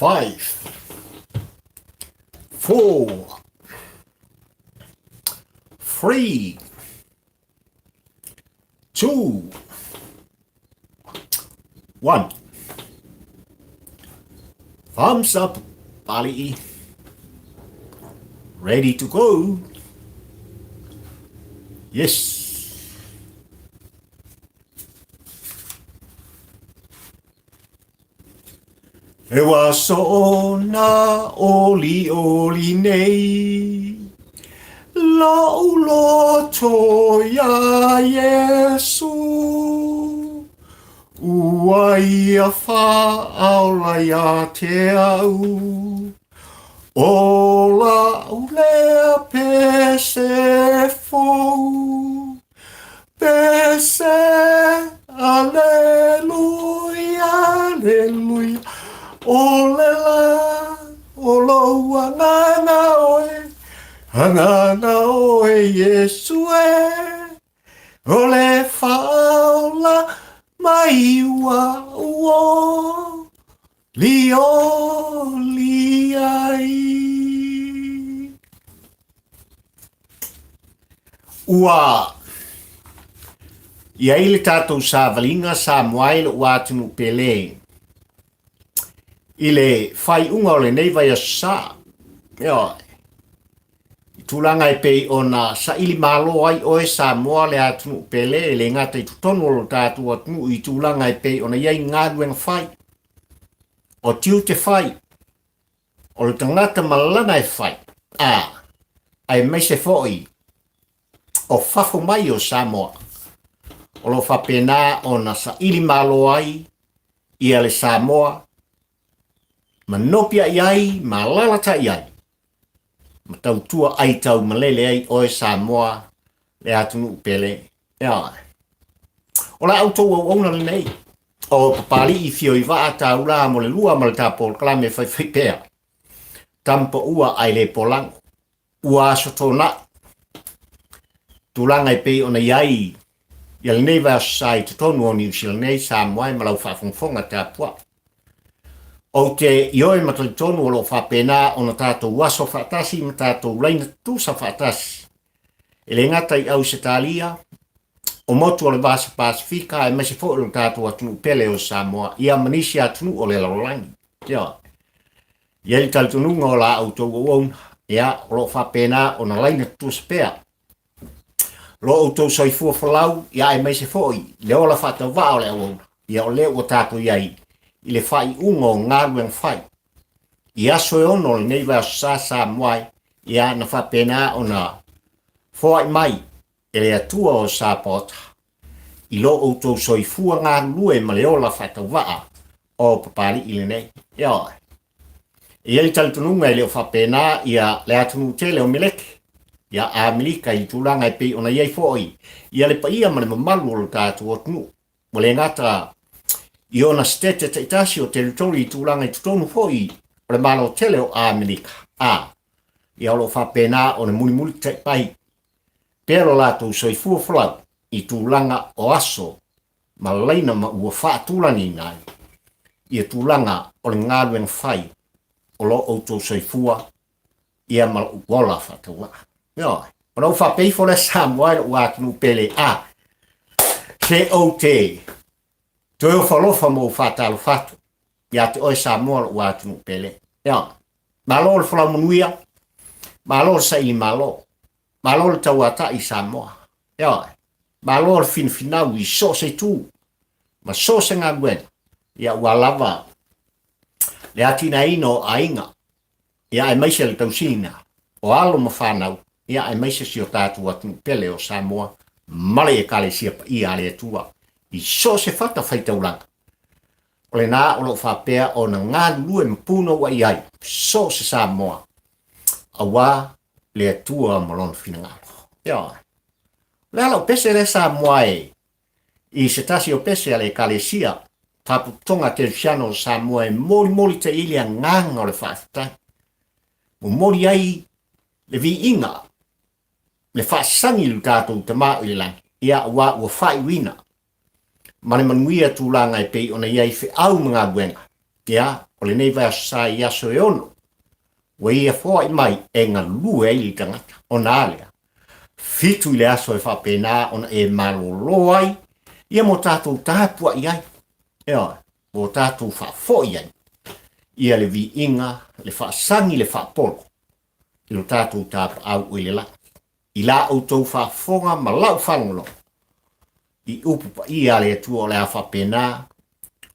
5, 4, 3, 2, 1. Thumbs up, Pali'i. Ready to go. Yes. E wā soona oli oli nei La'u loto iā Iesu Ua ia fa'aola iā te au O la'u lea pese fou Pese, aleluia, aleluia, o le la, o lou agaga oe, agaga oe Iesu e, o le faaola mai ua uo, li o li ai. Ua i ai le tatou savaliga Samoa i lou atunuu pele i le faaiuga o lenei vaiaso sa. Ioe. I tulaga e pei ona saili malo ai oe Samoa le atunuu pele e le gata i totonu o lo tatou atunuu i tulaga e pei ona i ai galuega fai, o tiute fai, o le tagata ma lana e fai, a, aemaise foi o fafo mai o Samoa, o lo o faapena ona saili malo ai ia le Samoa ma nopiai ai ma alalatai ai ma tautua ai taumalele ai oe Samoa le atunuu pele. Ioe. O la outou auauna lenei, o Papali'i Fioivaa Taula mo le lua ma le tapolokalame faifai pea. Tampaua ae le polago. Ua aso tōna'i. Tulaga e pei ona i ai ia lenei vaiaso sa i totonu o Niu Sila nei, Samoa e ma lau faafogafoga tapuai. Ou te ioe ma talitonu o lo o faapena ona tatou aso faatasi ma tatou laina tutusa faatasi. E le gata i Ausetalia, o motu o le Vasa Pasifika aemaise foi o lo tatou atunuu pele o Samoa, ia ma nisi atunuu o le lalolagi. Ia, i ai le talitonuga o la outou auauna, ia, o lo o faapena ona laina tutusa pea lo outou soifua folau, ia aemaise foi le ola faatauvaa o le auauna, ia o lea ua tatou i ai i le faaiuga o galuega fai. I aso e ono o lenei vaiaso sa Samoa ai, ia na faapena ona foai mai e le Atua o Sapaota i lo outou soifua galulue ma le ola faatauvaa o Papali'i lenei. Ioe. E i ai le talitonuga e le o faapena ia le atunuu tele o Meleke, ia Amerika i le tulaga e pei ona i ai foi ia le paia ma le mamalu o lo tatou atunuu. Ua le gata i ona setete taitasi o teritori i tulaga i totonu foi o le Malo tele o Amerika, a ia o lo o faapena ona mulimulitai mai pea lo latou soifua folau i tulaga o aso ma laina ma ua faatulagaina ai ia tulaga o le galuega fai o lo outou soifua ia ma lou ola faatauvaa. Ioe. Ona ou faapea ifo lea Samoa i lou atunuu pele, a, se ou te toe ofalofa ma ou faatalofa atu ia te oe Samoa lou atunuu pele. Ioe. Malo le folau manuia, malo le saili malo, malo le tauatai i Samoa. Ioe. Malo le finafinau i so o se itu ma so o se galuega, ia ua lava le atinaeina o aiga, ia aemaise le tausiga o alo ma fanau, ia aemaise si o tatou atunuu pele o Samoa ma le Ekalesia paia a le Atua i so o se fata faitaulaga. O lena o lo o faapea ona galulue ma punouai ai so o se Samoa aua le Atua ma lona finagalo. Ioe. O le a lau pese lea Samoa e i se tasi o pese a le Ekalesia Fapotopotoga Kerisiano o Samoa e molimoli te i le agaga o le faafetai. Momoli ai le viiga, le faasagi i lo tatou Tama i le lagi, ia aua ua faaiuina ma le manuia tulaga e pei ona i ai feau ma galuega. Ia, o lenei vaiaso sa i aso e ono, ua ia foai mai e galue ai le tagata. Ona a lea, fitu i le aso e faapena ona e malolo ai, ia mo tatou tapuai ai, ioe, mo tatou faafoi ai, ia le viiga, le faasagi, le faapolo, i lo tatou tapaau o i le lagi. I la outou faafofoga ma lau faalogologo i upu paia a le Atua o le a faapena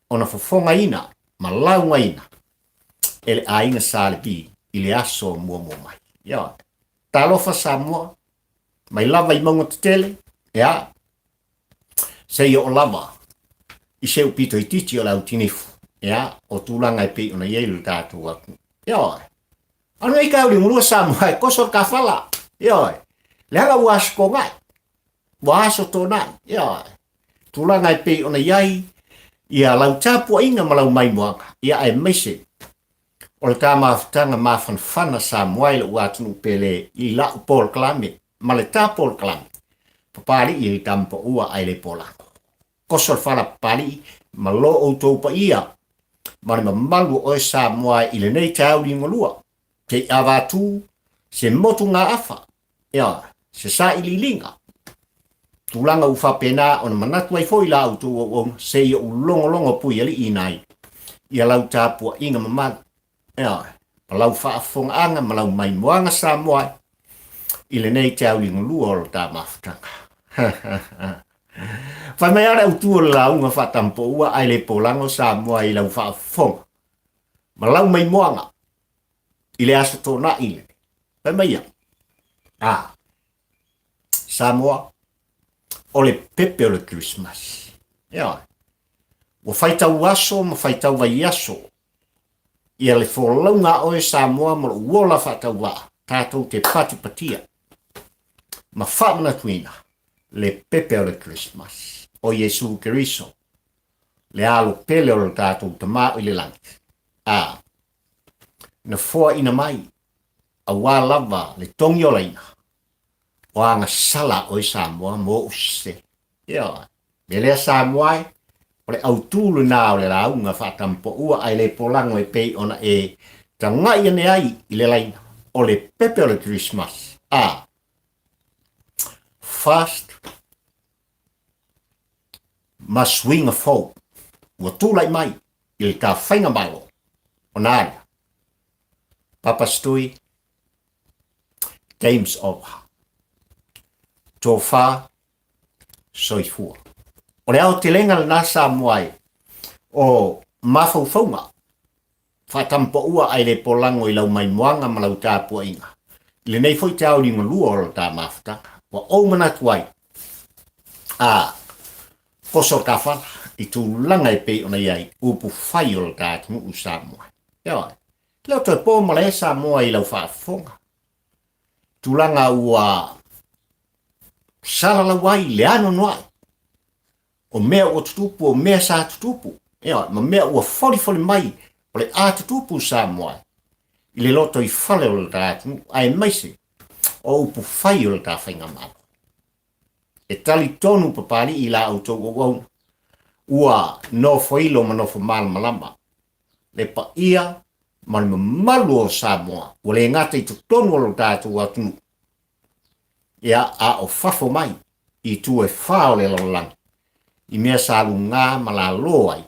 ona fofogaina ma laugaina e le aiga Sa Levi i le aso muamua mai. Ioe. Talofa Samoa, mai lava i mauga tetele, ea, seia oo lava i se upito itiiti o le autinifu, ea, o tulaga e pei ona i ai lo tatou atunuu. Ioe. Ano i ka uli ngulua Samoa e koso le kafala. Ioe. Leaga ua aso togai. Ua aso tonai. Ioe. Tulaga e pei ona i ai ia lau tapuaiga ma lau maimoaga, ia aemaise o le ta mafutaga mafanafana Samoa i lou atunuu pele i la'u polokalame ma le ta polokalame Papalii i le Tamapaua ae le Polago. Koso le fala Papalii ma lo outou paia ma le mamalu o oe Samoa i lenei taeao liugalua, se i avatu se motugaafa Ioe, se sailiiliga, tulaga ua faapena ona manatu ai foi la outou auauna, se i ou logologo puialiiina ai ia lau tapuaiga mamalu, ioe, ma lau faafofogaaga ma lau maimoaga Samoa ai i lenei tauli galua o lo ta mafutaga. Fai mai lava le autu o le lauga faatampoua ae le polago Samoa i lau faafofoga ma lau maimoaga i le aso tonaʻi lenei. Fai mai ia, a, Samoa, o le pepe o le Kerisimasi. Ioe. Ua faitau aso ma faitau vaiaso ia le folauga a oe Samoa ma lou ola faatauvaa, tatou te patipatia ma faamanatuina le pepe o le Kerisimasi o Iesu Keriso, le alo pele o lo tatou Tama i le lagi. A, na foaina mai auā lava le togiolaina o agasala a oe Samoa mo ou sese. Ioe. Mea lea Samoa e, o le autū lenā o le lauga faatampoua ae le polago e pei ona e taga'i ane ai i le laina o le pepe o le Kerisimasi. A. Fast ma suiga fou ua tulai mai i le ta faigamalo ona a lea? Papa Stui, Games over. Tofa, soifua. O le aotelega lena Samoa e o mafaufauga Faatampoua ae le polago i lau maimoaga ma lau tapuaiga. I lenei foi tauli galua o lo ta mafutaga, ua ou manatu ai, a, koso ta fala i tulaga e pei ona i ai upu fai o lo ta atunuu Samoa. Ioe, le o toe po malae Samoa i lau faafofoga. Tulaga ua salalau ai le anoanoai O mea ua tutupu, o mea sa tutupu, ioe, ma mea ua folifoli mai o le a tutupu Samoa i le lotoifale o le ta atunuu, aemaise o upu fai o le ta faigamalo. E talitonu Papalii i la outou auauna, ua nofoilo ma nofo malamalama le paia ma le mamalu o Samoa, ua le gata i totonu o lo tatou atunuu, ia, a o fafo mai i itu e fā o le lalolagi, i mea sa lugā ma lalo ai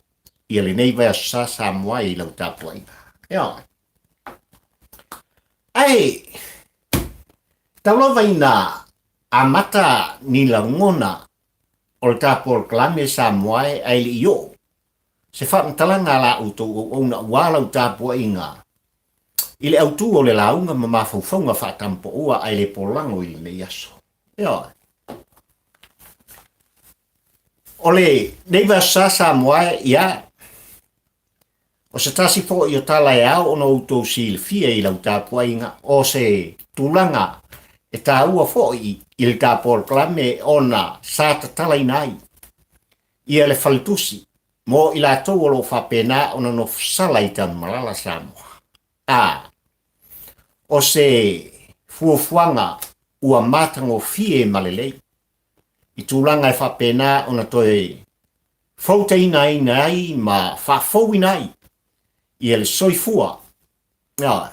ia lenei vaiaso sa Samoa i lau tapuaiga. Ioe. Ae, tau lava ina amata ni lagona o le ta polokalame Samoa e ae le i oo se faamatalaga a la outou auauna aua lau tapuaiga i le autū o le lauga ma mafaufauga faatampoua ae le polago i lenei aso. Ioe. O lenei vaiaso sa Samoa e, ia, o se tasi foi o tala e ao ona outou silafia i lau tapuaiga, o se tulaga e taua foi i le ta polokalame ona sa tatalaina ai ia le faletusi mo i latou o lo o faapena ona nofosala i Tanumalala, Samoa. A o se fuafuaga ua matagofie ma lelei i tulaga e faapena ona toe foutainaina ai ma faafouina ai. Ia le soifua, ioe,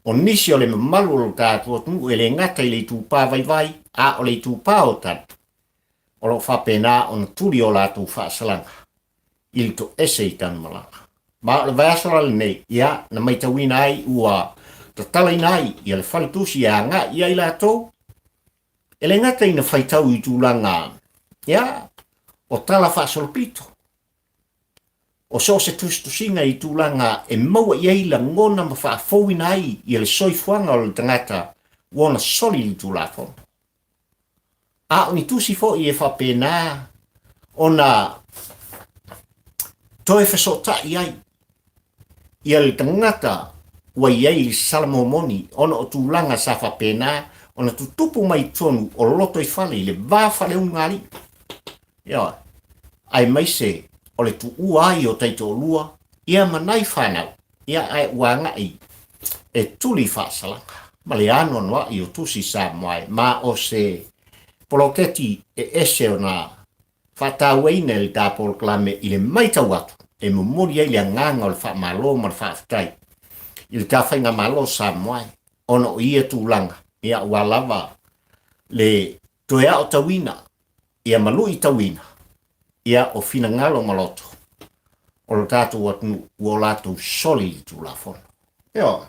o nisi o le mamalu o lo tatou atunuu e le gata i le itupa vaivai, a o le itupa o tali, o lo o faapena ona tuli o latou faasalaga i le toese i Tanumalala. Ma o le vaiaso la lenei, ia, na maitauina ai ua tatalaina ai ia le faletusi e agai i ai latou, e le gata ina faitau i tulaga, ia, o tala faasolopito, o so o se tusitusiga i tulaga e maua i ai lagona ma faafouina ai ia le soifuaga o le tagata ua ona soli i le Tulafono. A o ni tusi foi e faapena ona toe fesootai ai ia le tagata ua i ai le sala momoni ona o tulaga sa faapena ona tutupu mai totonu o lotoifale i le va faaleulugaalii. Ioe, aemaise o le tuua ai o taitoalua ia ma nai fanau, ia ae ua agai e tuli faasalaga ma le anoanoai o tusi Samoa e ma o se poloketi e ese ona faatauaina e le ta polokalame i le maitau atu e momoli ai le agaga o le faamalo ma le faafetai i le ta faigamalo Samoa e ona o ia tulaga ia ua lava le toe aotauina ia ma luitauina ia o finagalo ma loto o lo tatou atunuu ua o latou soli i le Tulafono. Ioe.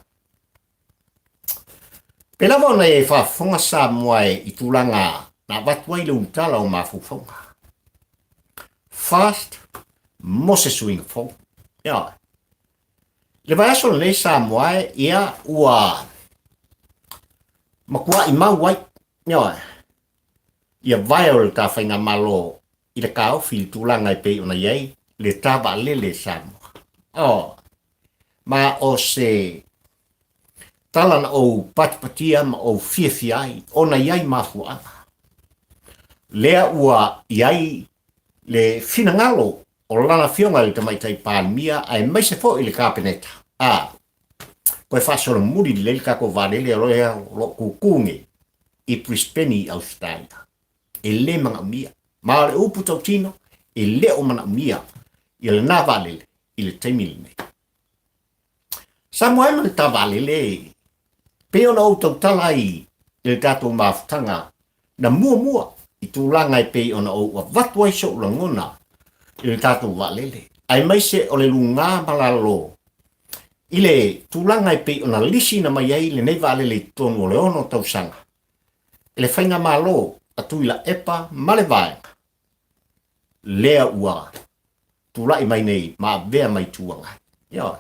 Pei lava ona e faafofoga Samoa e i tulaga na avatu ai le ulutala o mafaufauga. First, mo se suiga fou. Ioe. Le vaiaso lenei Samoa e, ia ua matuai mau ai. Ioe. Ia vae o le ta faigamalo i le taofi i le tulaga e pei ona i ai le ta vaalele Samoa. Oh, ma o se tala na ou patipatia ma ou fiafia ai ona i ai mafuaaga. Lea ua i ai le finagalo o lana afioga i le Tamaitai Palemia aemaise foi le Kapeneta, a toe faasolomuli lelei le tatou vaalele o lea o lo o tutu nei i Brisbane i Ausetalia. E le manaomia. Ma o le upu tautino, e le o manaomia ia lena vaalele i le taimi lenei. Samoa e ma le ta vaalele, pei ona ou tautala ai i le tatou mafutaga na muamua i tulaga e pei ona ou avatu ai so'u lagona i le tatou vaalele, aemaise o le luga ma lalo i le tulaga e pei ona lisiina mai ai lenei vaalele i totonu o le 6 tausaga e le Faigamalo a Tuilaepa ma le Vaega lea ua tulai mai nei ma avea ma Itu Agai. Ioe.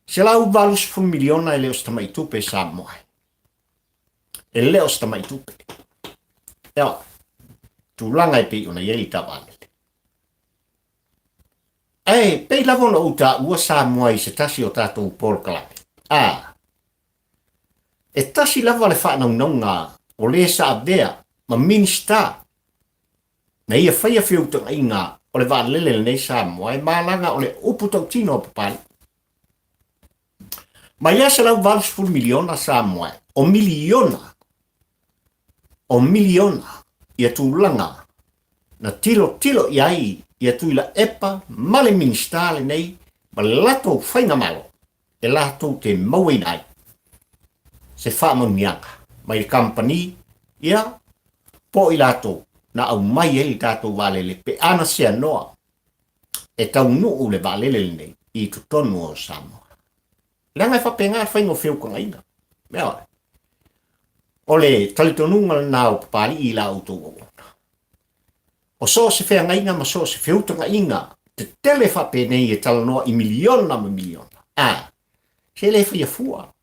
$180 miliona e le o se tamai tupe Samoa. E le o se tamai tupe. Ioe. Tulaga e pei ona i ai le ta vaalele. Ae pei lava ona ou taua Samoa i se tasi o tatou polokalame. A, e tasi lava le faanaunauga o le sa avea ma Minisita na ia faia feutagaiga o le vaalele lenei Samoa e malaga o le upu tautino a Papalii. Ma ia $180 miliona Samoa o miliona o miliona ia tulaga na tilotilo i ai ia Tuilaepa ma le Minisita lenei ma le latou faigamalo e latou te mauaina ai se faamanuiaga mai le kamupani ia po o i latou na aumai ai le tatou vaalele pe ana seanoa e taunuu le vaalele lenei i totonu o Samoa. Leaga e faapena le faiga o feutagaiga. Mea oe. O le talitonuga lena o Papalii i la outou auauna. O so o se feagaiga ma so o se feutagaiga tetele faapenei e talanoa i miliona ma miliona, a, se le faia fua.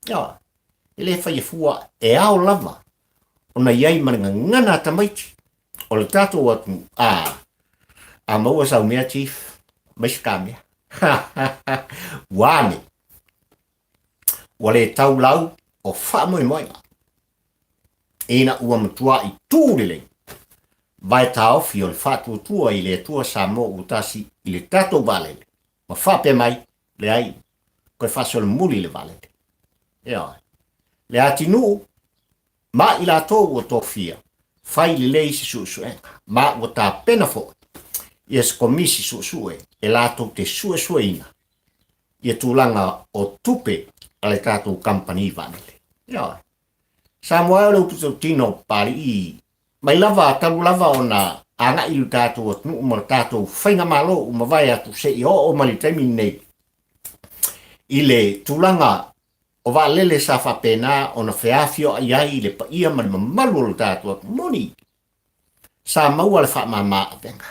Ioe. E le faia fua e ao lava ona i ai ma le gagana a tamaiti o le tatou atunuu. A, a maua sau mea, Chief, mai se ta mea. Ua ane. Ua le tau lau o faamoemoega. Ina ua matuai tu lelei vae taofi o le faatuatua i le Atua Samoa ua tasi i le tatou vaalele ma faapea mai, leai, toe faasolomuli le vaalele. Ioe. Le atinuu ma i latou ua tofia, fai lelei se suesuega, ma ua tapena foi ia se komisi suesue e latou te suesueina. ia tulaga o tupe a le tatou kamupani vaalele. Ioe. Samoa e o le upu tautino o Papalii mai lava talu lava ona agai i le tatou atunuu ma le tatou faigamalo ua mavae atu seia oo mai le taimi lenei i le tulaga o vaalele sa faapena ona feafioai ai le paia ma le mamalu o le tatou atunuu. Moni, sa maua le faamama avega.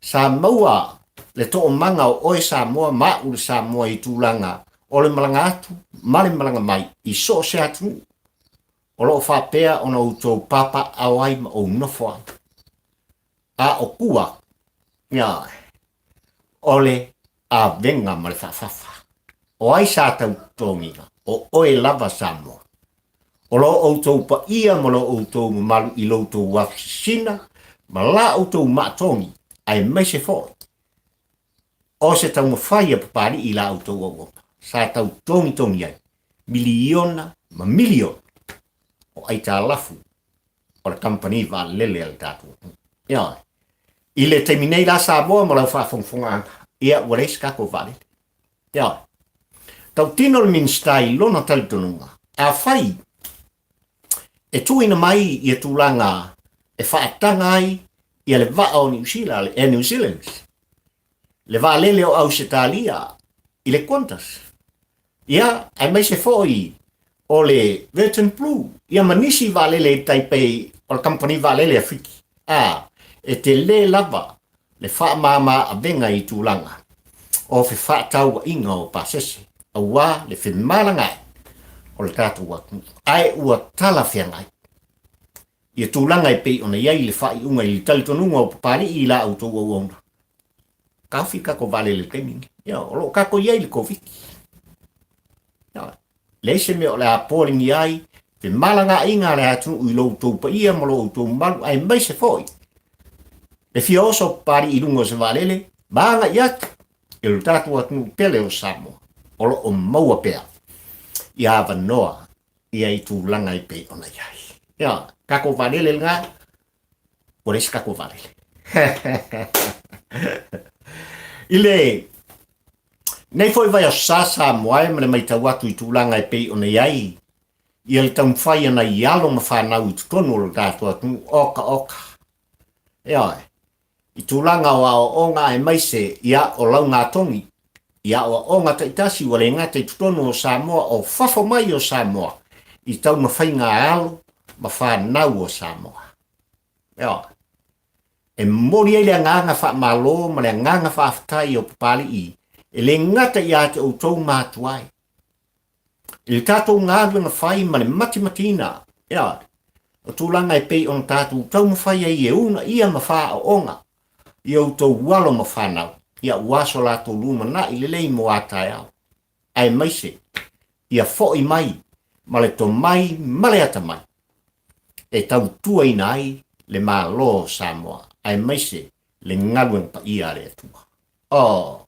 Sa maua le toomaga o oe Samoa ma a'u le Samoa i tulaga o le malaga atu ma le malaga mai i so o se atunuu o lo o faapea ona outou papaaao ai ma ou nofo ai. A o tua, ioe, o le avega ma le faafafa. O ai sa tau totogiina? O oe lava Samoa. O lo outou paia ma lo outou mamalu i lo outou afu sisina ma la outou maatogi, aemaise foi o se taumafai a Papalii i la outou auauna, sa tau togitogi ai miliona ma miliona o aitalafu o le kamupani vaalele a le tatou atunuu. Ioe. I le taimi nei la Samoa ma lau faafogafogaaga, ia ua leai se tatou vaalele. Ioe. Tautino le Minisita i lona talitonuga, afai e tuuina mai ia tulaga e faataga ai ia le vaa o Niu Sila, le Air New Zealand, le vaalele o Ausetalia i le Qantas, ia, aemaise foi o le Virgin Blue, ia ma nisi vaalele i tai pei o le kamupani vaalele a Fiti, a, e tele lava le faamama avega i tulaga o fefaatauaiga o pasese aua le femalagaai o le tatou atunuu, ae ua talafeagai ia tulaga e pei ona i ai le faaiuga i le talitonuga o Papalii i la outou auauna. Taofi tatou vaalele i le taimi lenei. Ia, o lo o tatou i ai i le Koviti. Ia, leai se mea o le a poaligia ai femalagaaiga a le atunuu i lo outou paia ma lo outou mamalu, aemaise foi le fia oso o Papalii i luga o se vaalele ma agai atu i lo tatou atunuu pele o Samoa, o lo o maua pea ia avanoa ia i tulaga e pei ona i ai. Ia, tatou vaalele lena, ua leai se tatou vaalele. I le nei foi vaiaso sa Samoa e ma le matau atu i tulaga e pei ona i ai ia le taumafai ana i alo ma fanau i totonu o lo tatou atunuu, oka oka. Ioe, i tulaga o aoaoga aemaise ia o laugatogi i aoaoga taitasi ua le gata i totonu o Samoa o fafo mai o Samoa i taumafaiga a alo ma fanau o Samoa. Ioe. E momoli ai le agaga faamalo ma le agaga faafetai o Papalii e le gata ia te outou matua e, I le tatou galuega fai ma le matimatiina, ea, o tulaga e pei ona tatou taumafai ai e uunaia ma faaooga i outou alo ma fanau, ia ua so latou lumanai lelei mo a taeao, aemaise ia foi mai ma le tomai ma le atamai e tautuaina ai le Malo o Samoa, aemaise le galuega paia a le Atua. Oh!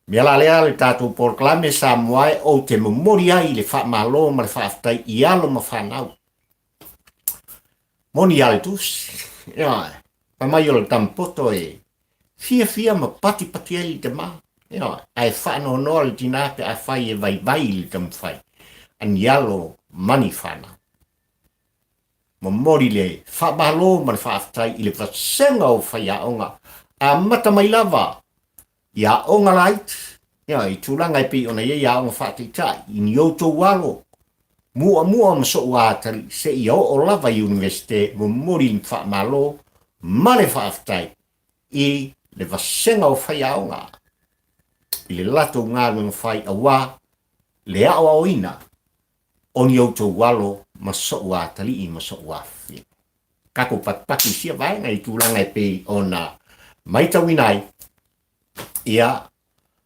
Mea la lea le tatou polokalame Samoa e ou te momoli ai le faamalo ma le faafetai i alo ma fanau. Moni a le tusi, ioe, fai mai o le tamapoto e fiafia ma patipati ai le tama, ioe, ae faanoanoa le tina pe afai e vaivai le taumafai a ni alo ma ni fanau. Momoli le faamalo ma le faafetai i le vasega o faiaoga amata mai lava i aoga laiti, ia, i tulaga e pei ona i ai aoga faataitai, i ni outou alo muamua ma sou atalii seia oo lava i Iunivesite, momoli le faamalo ma le faafetai i le vasega o faiaoga i le latou galuega fai aua le aoaoina o ni outou alo ma sou atalii ma sou afafine. Tatou patupatu i sia vaega i tulaga e pei ona maitauina ai ia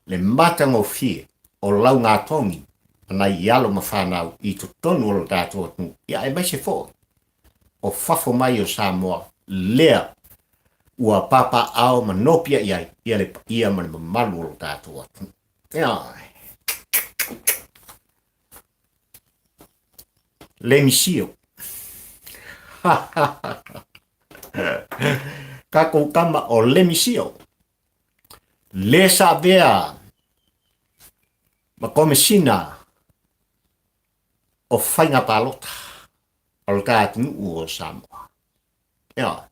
le matagofie o laugatogi a nai alo ma fanau i totonu o lo tatou atunuu, ia aemaise foi o fafo mai o Samoa lea ua papaaao ma nopiai ai ia le paia ma le mamalu o lo tatou atunuu. Ioe. Lemisio. Tatou tama o Lemisio. Le sa avea Ma Komesina o Faiga Palota o le ta atunuu o Samoa. Ioe.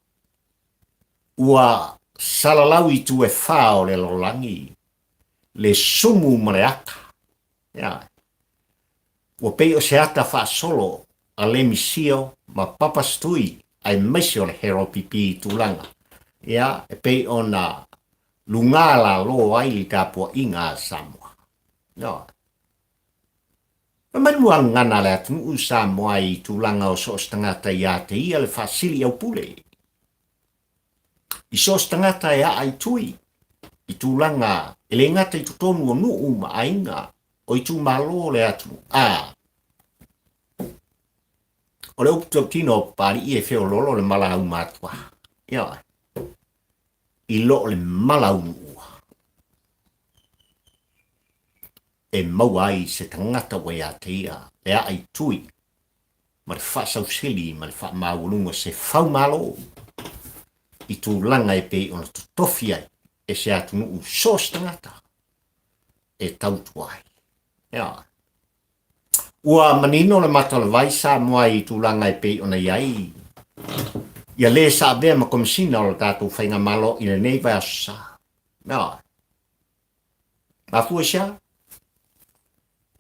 Ua salalau i itu e fā o le lalolagi le sumu ma le ata. Ioe. Ua pei o se ata faasolo a Lemi Sio ma Papa Stui aemaise o le Harold Pipi i tulaga ia e pei ona lugā lalo ai le tapuaiga a Samoa. Ioe. Fai mai le muagana a le atunuu Samoa i tulaga o so o se tagata ia te ia le faasili aupule. I so o se tagata e aa i tui i tulaga e le gata i totonu o nuu ma aiga o itumalo o le atunuu, a o le upu tautino o Papalii e feololo le mala aumatua. Ioe. I lo o le mala aunuua e maua ai se tagata ua ia te ia le aa i tui ma le faasausili ma le faamaualuga o se faumalo i tulaga e pei ona totofi ai e se atunuu so o se tagata e tautua ai. Ioe. Ua manino le mata o le vai Samoa i tulaga e pei ona i ai ia le sa avea ma Komesina o le tatou Faigamalo i lenei vaiaso sa. Ioe. Mafua i se a?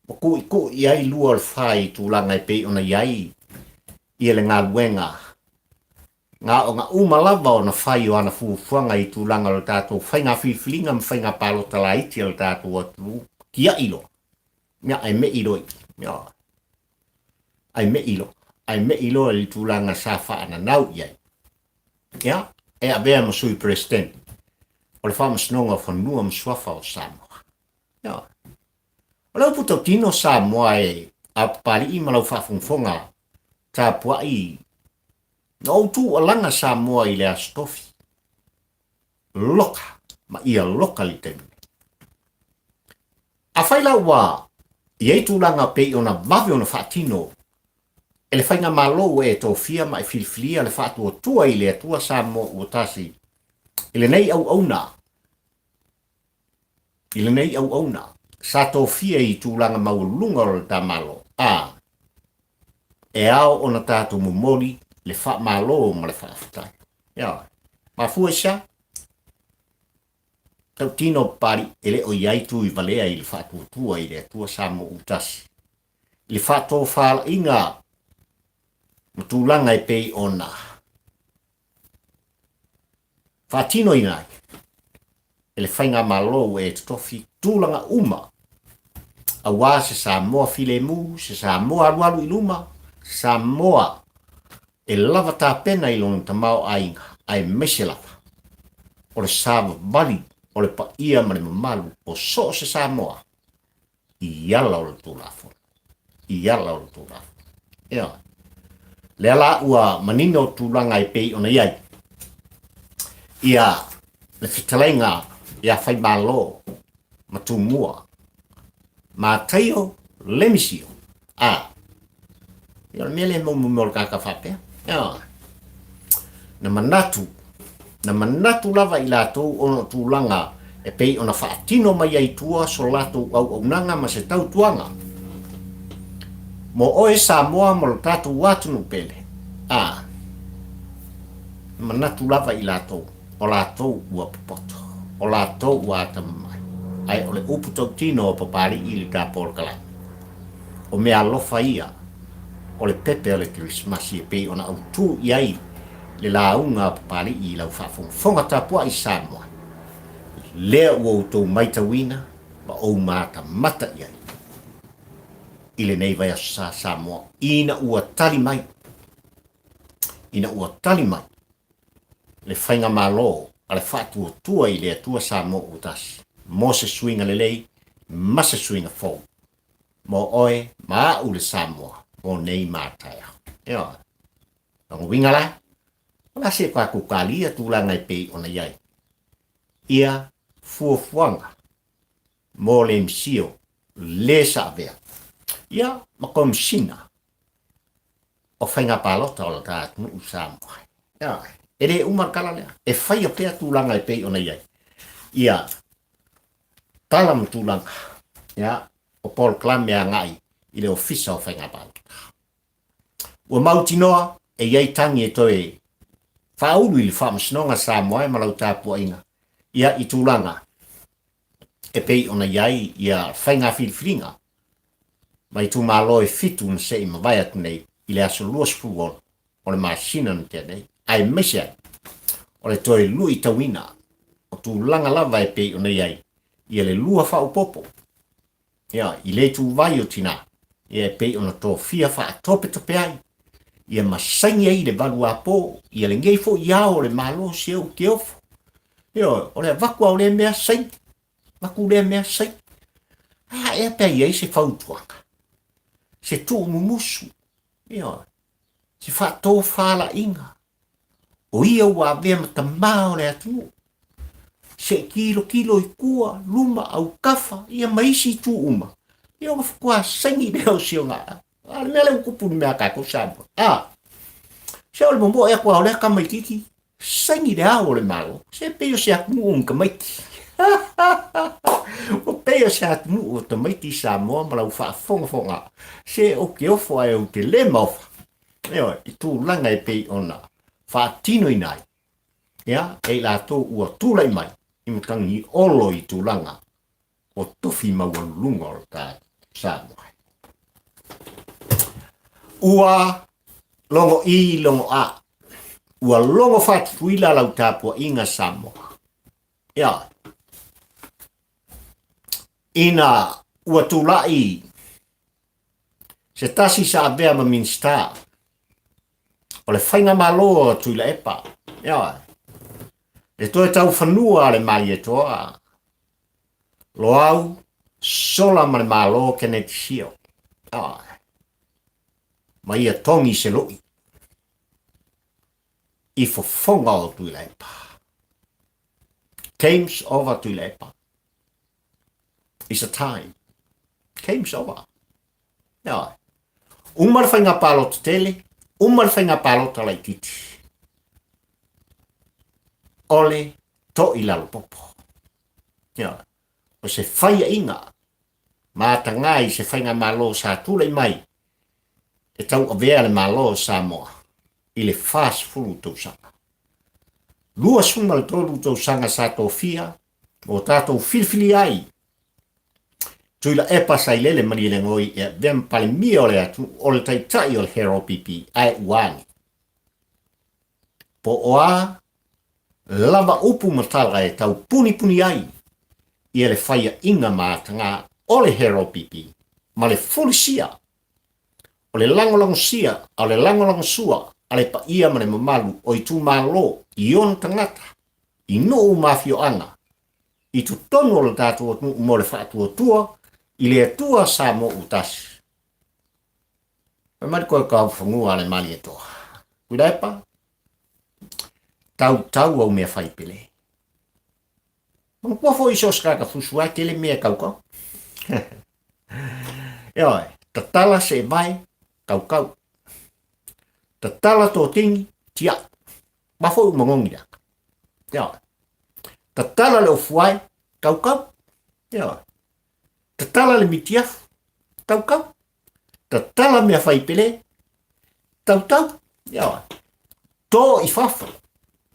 Ua kuʻikuʻi ai lua o le fa i tulaga e pei ona i ai ia le galuega Gaoga uma lava ona fai o ana fuafuaga i tulaga o le tatou faiga filifiliga ma faiga palota laiti a le tatou atunuu, tiai loa, mea ae me'i loa i i, mea ae me'i loa, ae me'i loa i le tulaga sa faananau i ai. Ia, e avea ma Sui Peresetene o le Faamasinoga o Fanua ma Suafa o Samoa. Ia, o le upu tautino Samoa e a Papalii ma lau faafogafoga tapuai Na ou tuualaga Samoa i le Aso Tofi. Loka ma ia loka le taimi nei. Afai la ua i ai tulaga pei ona vave ona faatino e le Faigamalo ua e tofia ma e filifilia le faatuatua i le Atua Samoa ua tasi i lenei auauna I lenei auauna, sa tofia i tulaga maualuluga o le ta Malo, a e ao ona tatou momoli le faamalo ma le faafetai. Ioe. Mafua i se a? Tautino Papalii e le o i ai tui valea i le faatuatua i le Atua Samoa ua tasi i le faatofalaiga ma tulaga e pei ona Faatinoina ai e le Faigamalo ua e totofi tulaga uma aua se Samoa filemu, se Samoa alualu i luma, se Samoa e lava tapena i lona tamaoaiga aemaise lava o le savavali o le paia ma le mamalu o so o se Samoa i ala o le Tulafono. I ala o le Tulafono. Ioe. Lea la ua manino tulaga e pei ona i ai ia le fetalaiga ia Faimalo ma Tumua, Mataio Lemisio, a ia o le mea lea e momomo o le kaka faapea. Ioe. Na manatu, na manatu lava i latou ona o tulaga e pei ona faatino mai ai tua so latou auaunaga ma se tautuaga mo oe Samoa ma lo tatou atunuu pele, a na manatu lava i latou o latou ua popoto, o latou ua atamamai, ae o le upu tautino o Papalii i le tapolokalame, o meaalofa ia o le pepe o le Kerisimasi e pei ona autū i ai le lauga a Papalii i lau faafogafoga tapuai Samoa, lea ua outou maitauina ma ou matamata i ai i lenei vaiaso sa Samoa ina ua tali mai, ina ua tali mai le Faigamalo a le Faatuatua i le Atua Samoa ua tasi mo se suiga lelei ma se suiga fou. Mo oe ma a'u le Samoa mo nei ma taeao. Ioe. Lona uiga la, o le a se tatou kalia tulaga e pei ona i ai ia fuafuaga mo le MCIL le sa avea ia ma Komisina o Faiga Palota o le ta atunuu Samoa. Ioe. E le uma le tala lea. E faia pea tulaga e pei ona i ai ia tala ma tulaga. Ia. o polokalame agai i le Ofisa o Faiga Palota. Ua mautinoa e i ai tagi e toe faaulu i le Faamasinoga Samoa e ma lau tapuaiga ia i tulaga e pei ona i ai ia faiga filifiliga ma itumalo e fitu na se i mavae atu nei i le aso 26 o le masina na tea nei, aemaise ai o le toe luitauina o tulaga lava e pei ona i ai ia le lua faaopoopo ia, i le ituvai o tinā, ia e pei ona tofia faatopetope ai, ia ma saini ai le valuapo, ia lenei foi ao o le Malo se ou te ofo. Ia, o le avatu lava o lea mea saini, avatu lea mea saini. A ea pe a i ai se fautuaga, se tuumumusu, ia, se faatofalaiga, o ia ua avea ma tamā o le atunuu, se i tilotilo i tua, luma, autafa, ia ma isi itu uma, ia ona faatoa saini lea o si ona a o le mea lea ua tupu i le mea a tatou Samoa. A, se o le momoe atu lava o lea tamaitiiti, saini le ao o le Malo, se pei o se atunuu o ni tamaiti. Ua pei o se atunuu o tamaiti Samoa ma lau faafogafoga, se ou te ofo ae ou te le maofa. Ioe, i tulaga e pei ona faatinoina ai, ia, e i latou ua tulai mai i matagi olo i tulaga o tofi maualuluga o le tatou Samoa. Ua logo i logo a, ua logo faatutuila lau tapuaiga Samoa. Ia, ina ua tulai Se tasi sa avea ma Minisita o le Faigamalo a Tuilaepa, ioe, le toe taufanua a le Malietoa, Loau, Sola ma le Malo Keneti Sio, ioe, ma ia togi se lui i fofoga o Tuilaepa. Games over Tuilaepa. It's a time. Game's over. Ioe. Uma le faiga palota tele, uma le faiga palota laitiiti. O le to'i lalopopo. Ioe. O se faia'iga matagā i se faigamalo sa tulai mai e tauavea le Malo o Samoa i le 40 tausaga. 23 tausaga sa tofia Ua tatou filifili ai Tuilaepa Sailele Malielegaoi e avea ma Palemia o le atunuu, o le Taitai o le HRPP, ae ua ane. Po o a lava upu ma tala e tau punipuni ai ia le faiaʻiga ma atagā o le HRPP ma le fulisia o le lagolagosia a o le lagolagosua a le paia ma le mamalu o itumalo i ona tagata i nuu ma afioaga i totonu o le tatou atunuu mo le faatuatua i le Atua Samoa ua tasi. Fai mai le koe kaufanua a le Malietoa. Tuilaepa, tautau au mea fai pele. Manatua foi so o se tagata fusu lava e tele mea e kaukau. Ioe, tatala se vae, kaukau. Tatala tō tingi, tiaʻi. Ma foi ua magogi lea. Ioe. Tatala le ofuae, kaukau. Ioe. Tatala le mitiafu, taukau. Tatala mea fai pele, tautau. Ioe. Tō i fafo,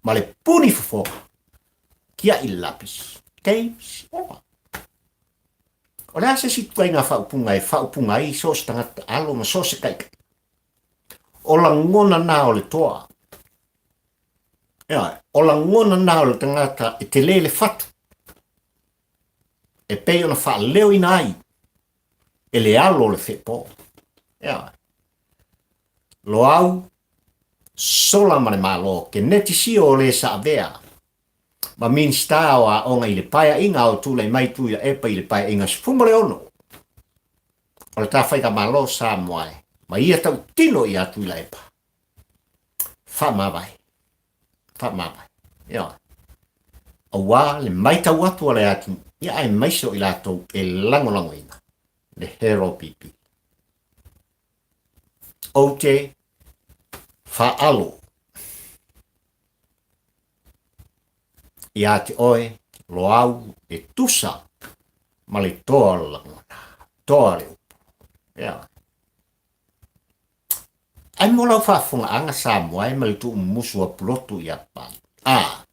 ma le puni fofoga, kiaʻi le lapisi. Games over. O le a se isi ituaiga faaupuga e faaupuga ai so o se tagata alo ma so o se kaikai? O lagona na o le toa. Ioe, o lagona na o le tagata e tele le fatu, e pei ona faaleoina ai e le alo o le feepo. Ioe. Loau, sola ma le Malo, ke neti sio o le sa avea ma Minisita o Aoga i le Paeaiga o tulai mai Tuilaepa i le Paeaiga 16 o le ta Faigamalo Samoa e ma ia tautino ia Tuilaepa. Faamavae. Faamavae. Ioe. Auā le maitau atu a le atunuu, ia aemaise o i latou e lagolagoina le HRPP. Ou te faalo ia te oe Loau e tusa ma le toa o le lagona. Toa le upu. Ioe. Ae mo lau faafofogaaga Samoa e ma le tuumumusu a Pulotu ia Papalii. A.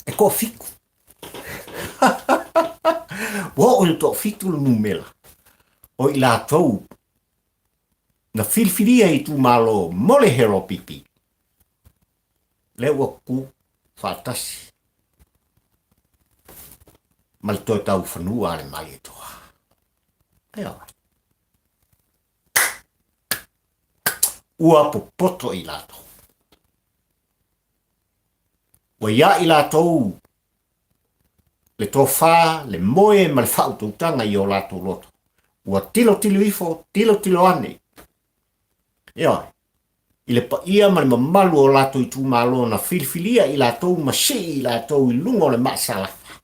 E toafitu. Ua oo i le toafitu le numera o i latou na filifilia i itumalo mo le HLPP. Lea ua tutu faatasi ma le toe taufanua a le Malietoa. Ioe. Ua popoto i latou. Ua iā i latou le tofa, le moe ma le faautautaga i o latou loto. Ua tilotilo ifo, tilotilo ane. Ioe. I le paia ma le mamalu o latou itumalo na filifilia i latou ma sii i latou i luga o le maa salafa.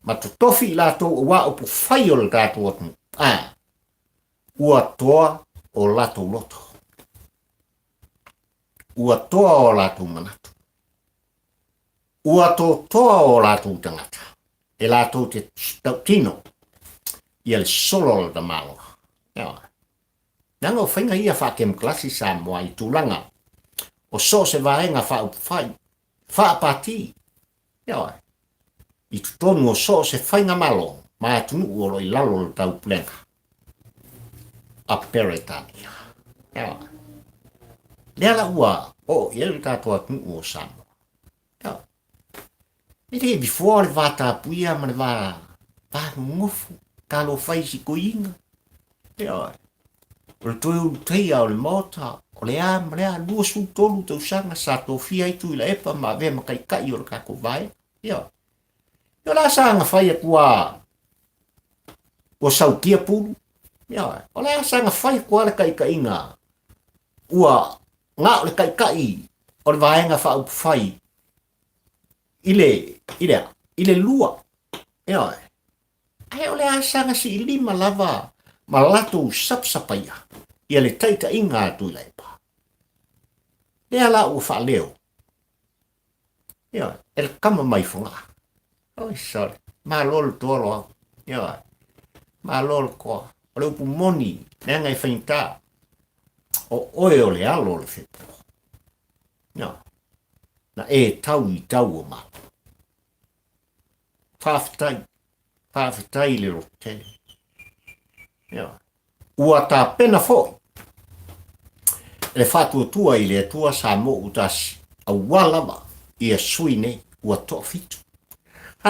Ma totofi i latou aua upufai o le tatou atunuu. A, ua toa o latou loto. Ua toa o latou manatu. Ua totoa o latou tagata e latou te tautino ia le solo o le tamaloa. Ioe. Leaga o faiga ia faakemokalasi Samoa i tulaga o so o se vaega faaupufai, faapati, ioe, i totonu o so o se faigamalo ma atunuu o lo o i lalo o le taupulega a Peretania. Ioe. Lea la ua oo i ai le tatou atunuu o Samoa. Ioe. E le before le va tapuia ma le va va nonofo, talofa i si toeaina. Ioe. O le toe ulutaia o le Maota, o le a ma le a, 23 tausaga sa tofia ai Tuilaepa ma avea ma taitai o le tatou vaega. Ioe. Ioe, o le a saga fai atu a ua sautia pulu. Ioe. O le a saga fai atu a le taitaiga ua na o le taitai o le Vaega Faaupufai i le, i le a? I le lua. Ioe. Ae o le a saga siilima lava ma latou sapasapaia ia le taitaiga a Tuilaepa. Lea la ua faaleo. Ioe, e le kama mai Fogaa. Oi sole, malo le toa Loau. Ioe, malo le toa. O le upu moni, leaga e faigata, o oe o le alo o le fepo. Ioe, na e tau i tau o malo. Faafetai, faafetai i le lototele. Ioe. Ua tapena foi le faatuatua i le Atua Samoa Utasi aua lava ia sui nei ua toafitu. O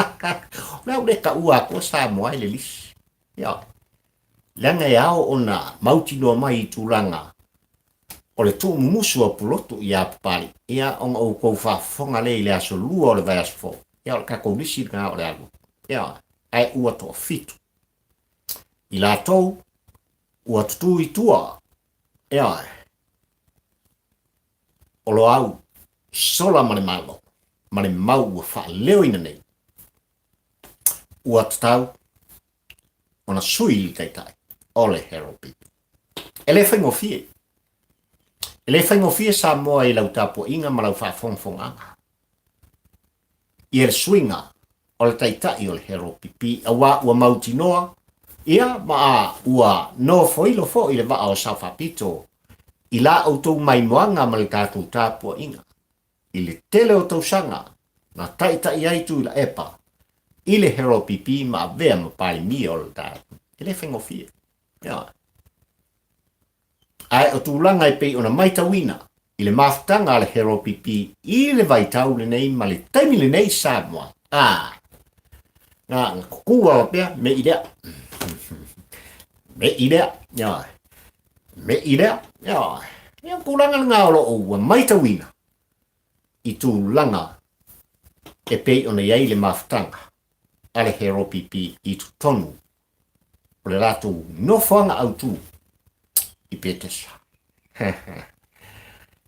le a ou le taua atua Samoa i le lisi. Ioe. Leaga e ao ona mautinoa mai i tulaga o le tuumumusu o Pulotu ia Papalii, ia ona outou faafofoga lea i le aso lua o le vaiaso fou. Ia o le tatou lisi lena o le alu. Ioe. Ae ua toafitu. I latou ua tutū i tua, ioe, o Loau, sola ma le Malo, ma le mau ua faaleoina nei, ua tatau ona sui le Taitai o le HLPP. E le faigofie. E le faigofie Samoa i lau tapuaiga ma lau faafogafogaga. Ia le suiga o le Taitai o le HLPP aua ua mautinoa ia ma ua nofoilo foi le vaa o Sao Faapito i la outou maimoaga ma le tatou tapuaiga i le tele o tausaga na taitai ai Tuilaepa i le HLPP ma avea ma Palemia o le tatou. E le faigofie. Ioe. Ae o tulaga e pei ona maitauina i le mafutaga a le HLPP i le vaitau lenei ma le taimi lenei i Samoa, a, na, na kuku lava pea, me i lea. Me i lea, ioe. Me i lea, ioe. Ia, o tulaga lena o lo o ua maitauina i tulaga e pei ona i ai le mafutaga a le HLPP i totonu o le latou nofoaga autu i Petesa.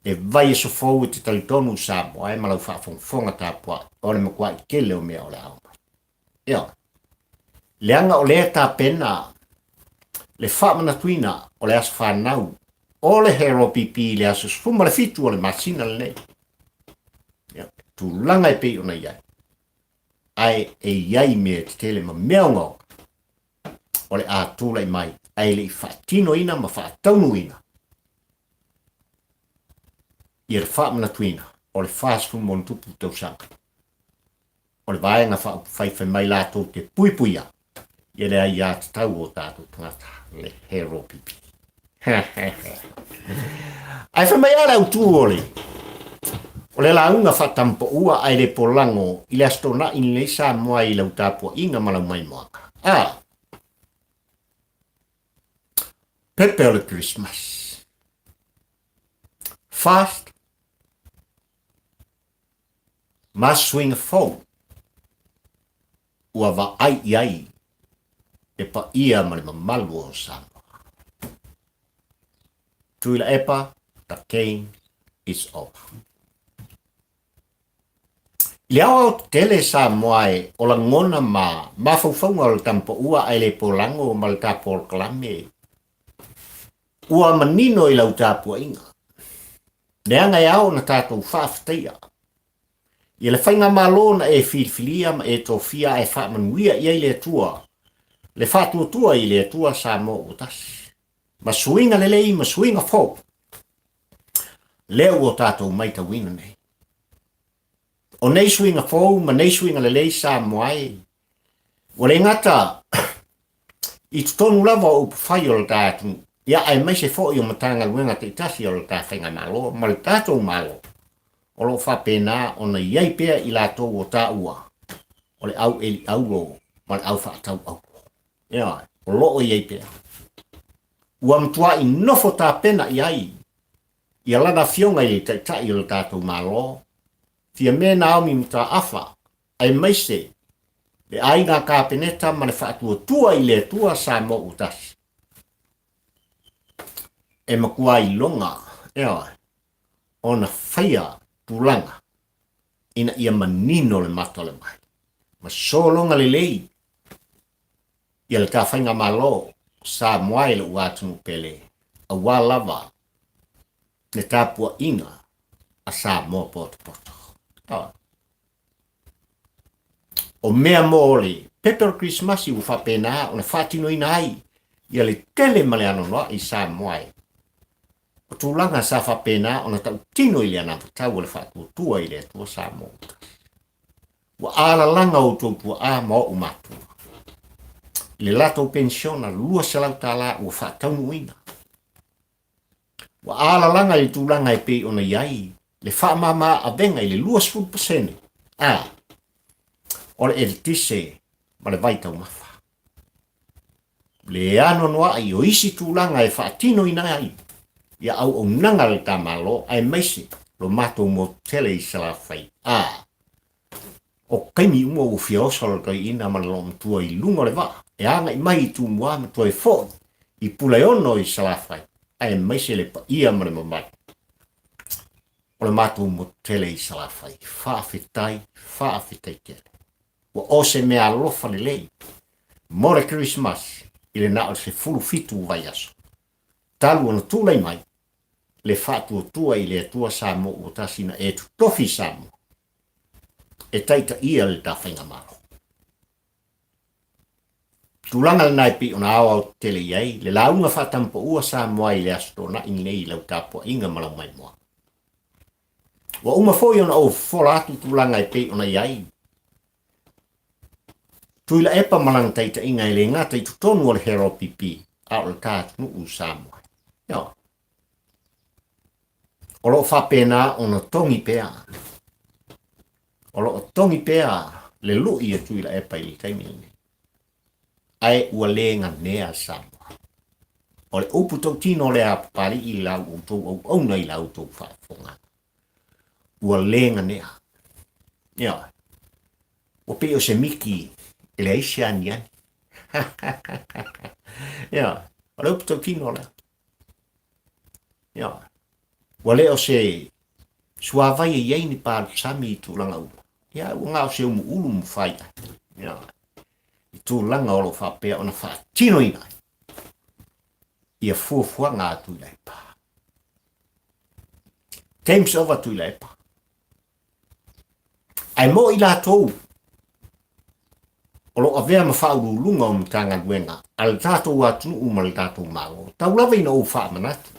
E vaiaso fou e te talitonu Samoa e ma lau faafogafoga tapuai, o le matuai tele o mea o le a oo mai. Ioe. Leaga o lea e tapena le faamanatuina o le aso fanau o le HLPP i le aso 17 o le masina lenei. Ioe. Tulaga e pei ona i ai. Ae e i ai mea tetele ma mea ogaoga o le a tulai mai ae le i faatinoina ma faataunuuina ia le faamanatuina o le 40 ma tausaga o le Vaega Faaupufai fai mai latou te puipuia ia le aiatatau o tatou tagata, le HROPP. Ae fai mai lava le autu o le o le lauga faatampaua ae le polago i le Aso Toonai lenei Samoa i lau tapuaiga ma lau maimoaga. A pepe o le Christmas. Fast ma suiga fou ua vaai i ai le paia ma le mamalu o Samoa. Tuilaepa, the game is over. I le aoao tetele Samoa e o lagona ma mafaufauga o le tamapaua ae le polago ma le tapolokalame ua manino i lau tapuaiga. Leaga e ao ona tatou faafetaia ia le faigamalo na e filifilia ma e tofia ae faamanuia i ai le Atua, le faatuatua i le Atua Samoa ua tasi, ma suiga lelei ma suiga fou, lea ua tatou maitauina nei. O nei suiga fou ma nei suiga lelei Samoa e, ua le gata i totonu lava o upufai o le ta atunuu, ia aemaise foi o Matagaluega taitasi o le ta Faigamalo ma le tatou Malo, o lo o faapena ona i ai pea i latou o taua o le au eli auro ma le au faatau auro. Ioe, o lo o i ai pea. Ua matuai nofo tapena i ai ia lana afioga i le Taitai o le tatou Malo, Fiame Naomi Mataafa, aemaise le Aiga Kapeneta ma le Faatuatua i le Atua Samoa ua tasi. E matua iloga, ioe, ona faia tulaga ina ia manino le mata o le vai ma sologa lelei ia le ta faigamalo Samoa i lou atunuu pele aua lava le tapuaiga a Samoa potopoto. O mea mo le pepe o le Kerisimasi ua faapena ona faatinoina ai ia le tele ma le anoanoai i Samoa e. O tulaga sa faapena ona tautino i le anavatau o le faatuatua i le Atua Samoa ua tasi. Ua alalaga outou tuaa ma o'u matua i le latou penisiona $200 ua faataunuuina. Ua alalaga i le tulaga e pei ona i ai le faamama avega i le 20% a o le eletise ma le vai taumafa. Le anoanoai o isi tulaga e faatinoina ai ia auaunaga a le ta Malo aemaise lo matou motu tele i Salafai a O taimi uma ua fia oso le toeaina ma le loomatua i luga o le vaa e agai mai i Tumua ma toe foi i Puleono i Salafai, aemaise le paia ma le mamalu o le matou motu tele i Salafai. Faafetai, faafetai tele. Ua o se mea alofa lelei mo le Kerisimasi i le na o le 17 vaiaso talu ona tulai mai le faatuatua i le Atua Samoa ua tasi na e totofi i Samoa e taitaia le ta faigamalo. Tulaga lena e pei ona aoao tetele i ai le lauga faatamapaua Samoa i le Aso Toonai lenei i lau tapuaiga ma lau maimoa. Ua uma foi ona ou fofola atu tulaga e pei ona i ai Tuilaepa ma lana taitaiga e le gata i totonu o le HROPP a o le ta atunuu Samoa. Ioe. O lo o faapena ona togi pea. O lo o togi pea le lui a Tuilaepa i le taimi lenei. Ae ua le ganea Samoa. O le upu tautino lea a Papalii i la outou auauna i la outou faafofoga. Ua le ganea. Ioe. Ua pei o se miki e leai se aniani. Ioe. O le upu tautino lea. Ioe. Ua le o se suavai e i ai ni palusami i tulaga uma. Ia, ua na o se umuulu ma fai ai. Ioe. I tulaga o lo o faapea ona faatinoina ai ia fuafuaga a Tuilaepa. Games over Tuilaepa. Ae mo i latou. o lo o avea ma faauluuluga o Matagaluega a le tatou atunuu ma le tatou Malo. Tau lava ina ou faamanatu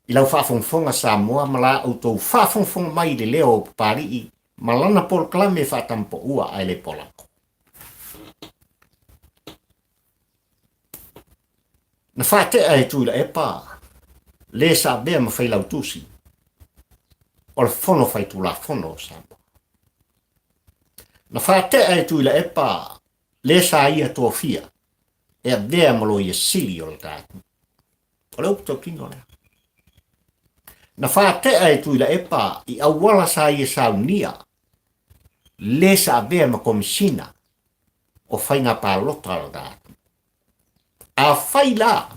i lau faafogafoga Samoa ma la outou faafogafoga mai i le leo o Papalii ma lana polokalame faatamapaua ae le polako. Na faatea e Tuilaepa le sa avea ma Failautusi o le Fono Faitulafono o Samoa. Na faatea e Tuilaepa le sa ia tofia e avea ma Loia Sili o le tatou. O le upu tautino lea. Na faatea e Tuilaepa i auala sa ia saunia le sa avea ma Komesina o Faiga Palota o le tatou. Afai la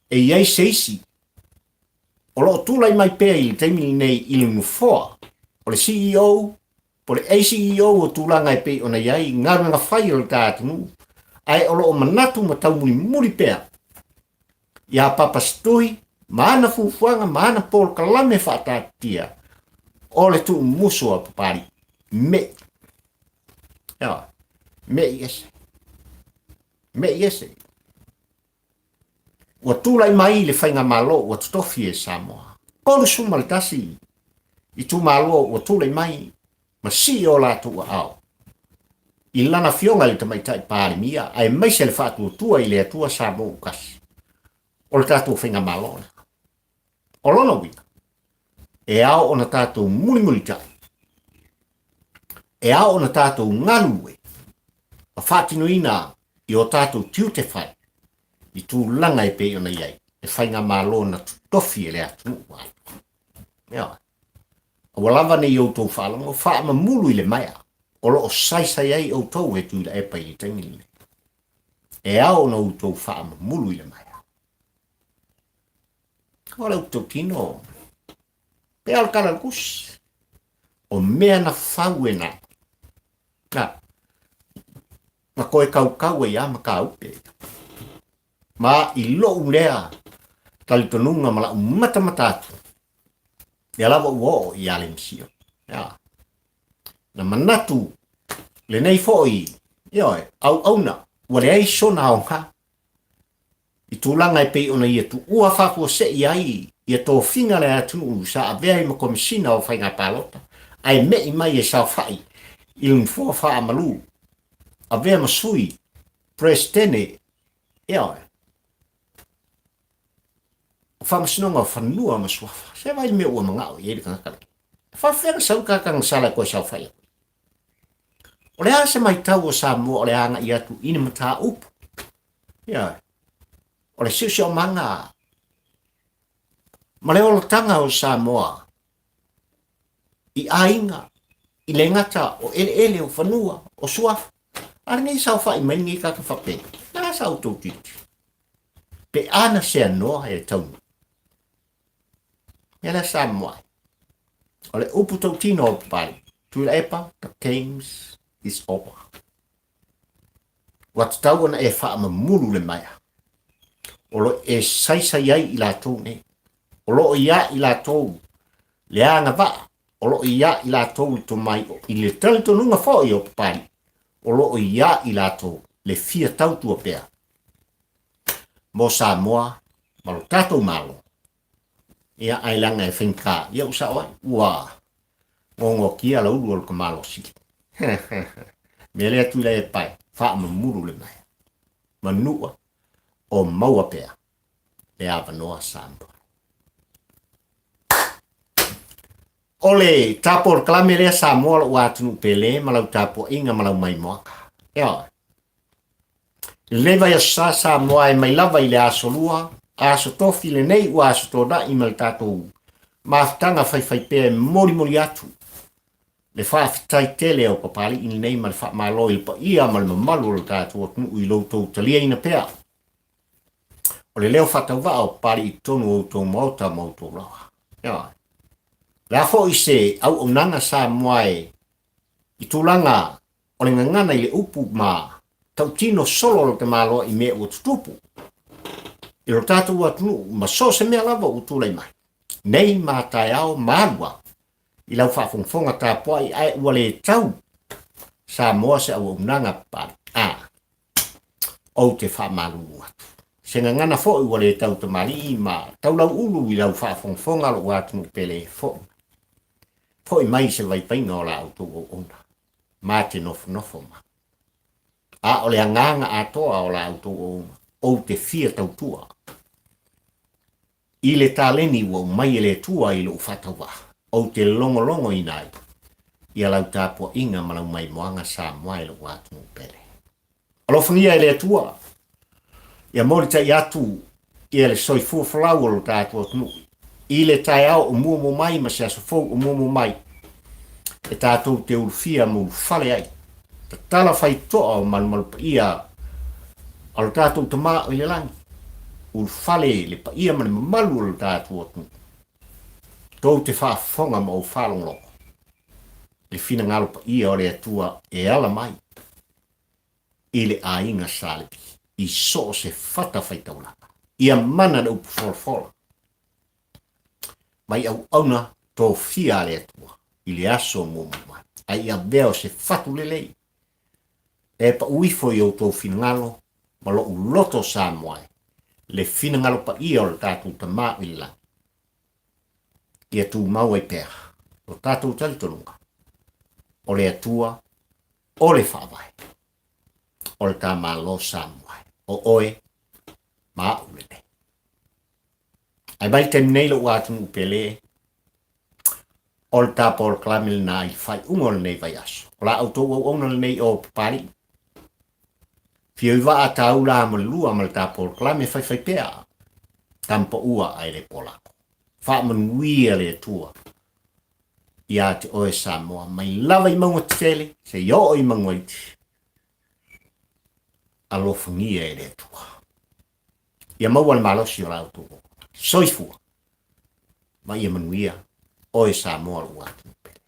e i ai se isi o lo o tulai mai pea i le taimi lenei i le nofoa o le CEO po o le ACEO o tulaga e pei ona i ai galuega fai o le ta atunuu, ae o lo o manatu ma taumulimuli pea iā Papa Setui ma ana fuafuaga ma ana polokalame faataatitia o le tuumusu a Papalii. Me'i. Ioe. Me'i ese. Me'i ese. Ua tulai mai le faigamalo ua totofi e Samoa. 31 itumalo ua tulai mai ma sii o latou aao i lana afioga i le Tamaitai Palemia aemaise le faatuatua i le Atua Samoa ua tasi o le tatou faigamalo lea. O lona uiga, e ao ona tatou mulimulitai, e ao ona tatou galulue ma faatinoina i o tatou tiute fai i tulaga e pei ona i ai le faigamalo na totofi e le atunuu atoa. Ioe. Aua lava ne i outou faalogo faamamulu i le maea o lo o saisai ai outou e Tuilaepa i le taimi lenei. E ao ona outou faamamulu i le maea. O le upu tautino, pe a o le tala o le tusi, o mea na fau e na, na, na toe kaukau ai lava mataupe. Ma i lou lea talitonuga ma lau matamata atu, ia lava ua oo i Alemisio. Ia. Na manatu lenei foi, ioe, auauna, ua leai sona aoga i tulaga e pei ona ia tuua faafuasei ai ia tofiga le atunuu sa avea ai ma Komesina o Faiga Palota ae me'i mai e saofai i le nofoa faamalu avea ma sui Peresetene ioe o Faamasinoga o Fanua ma Suafa. Se vaai le mea ua manao i ai le tagata lenei. E faafefea ona sau le tagata gasala e toe saofai atu? O le a se matau o Samoa o le agai atu i ni mataupu? Ioe. O le siosiomaga ma le olataga o Samoa i aiga, i le gata o eleele, o fanua, o suafa. A lenei saofai mai lenei tagata faapena, o le a sa outou tilotilo? Pe a na seanoa e taunuu. Mea lea Samoa. O le upu tautino o Papalii, Tuilaepa, the games is over. Ua tatau ona e faamamulu le maea. O lo e saisai ai i latou nei. O lo o iā i latou le agavaa. O lo o iā i latou le tomai o i le talitonuga foi o Papalii. O lo o iā i latou le fia tautua pea mo Samoa ma lo tatou Malo. Ia, ae leaga e faigata, ia ua sao ai, ua gogotia la ulu o le tamalosi. Mea lea Tuilaepa e faamamulu le maea. Manua o maua pea le avanoa Samoa. O le tapolokalame lea Samoa lou atunuu pele ma lau tapuaiga ma lau maimoaga. Ioe. I lenei vaiaso sa Samoa e mai lava i le Aso Lua, Aso Tofi lenei ua Aso Toonai ma le tatou mafutaga faifaipea e molimoli atu le faafetai tele o Papalii lenei ma le faamalo i le paia ma le mamalu o le tatou atunuu i lo outou taliaina pea o le leo faatauvaa o Papalii i totonu o outou maota ma outou laoa. Ioe. O le a foi se auaunaga Samoa e i tulaga o le gagana i le upu ma tautino solo lo tamaloa i mea ua tutupu i lo tatou atunuu ma so o se mea lava ua tulai mai nei ma taeao ma alu a i lau faafogafoga tapuai ae ua le tau. Samoa se auaunaga Papalii. A, ou te faamalulu atu. Se gagana foi ua le tau tamalii ma taulauulu i lau faafogafoga lou atunuu pele, foi mai. Foi mai se vaivaiga o la outou auauna, ma te nofonofo ma. A o le agaga atoa o la outou auauna, ou te fia tautua i le taleni ua aumai e le Atua i lou faatauvaa, ou te logologoina ai ia lau tapuaiga ma lau maimoaga Samoa e lou atunuu pele. Alofagia e le Atua ia molitai atu ia le soifua folau o lo tatou atunuu i le taeao o muamua mai ma se aso fou o muamua mai e tatou te ulufia ma ulufale ai tatala faitotoa o malumalu paia a lo tatou Tama o i le lagi, ulufale le paia ma le mamalu o lo tatou atunuu. Tou te faafofoga ma ou faalogologo i le finagalo paia o le Atua e ala mai i le aiga Sa Levi i so o se fata faitaulaga. Ia mana le upu folafola mai auauna tofia a le Atua i le aso muamua mai, a ia avea o se fatu lelei e pau ifo i outou finagalo ma lou loto Samoa e, le finagalo paia o le tatou Tama i le lagi, ia tumau ai pea lo tatou talitonuga o le Atua o le Faavae o le ta Malo Samoa e, o oe ma a'u lenei. Ae mai le taimi nei lou atunuu pele, o le ta polokalame lena i le faaiuga o lenei vaiaso. O la outou auauna lenei o Papalii. Fio i vaa tāula mo le lua ma le ta polokalame faifai pea. Tamapaua ae le polako. Faamanuia le Atua ia te oe Samoa mai lava i mauga tetele seia oo i mauga iti. Alofagia e le Atua. Ia maua le malosi o la outou auauna. Soifua ma ia manuia oe Samoa lou atunuu pele.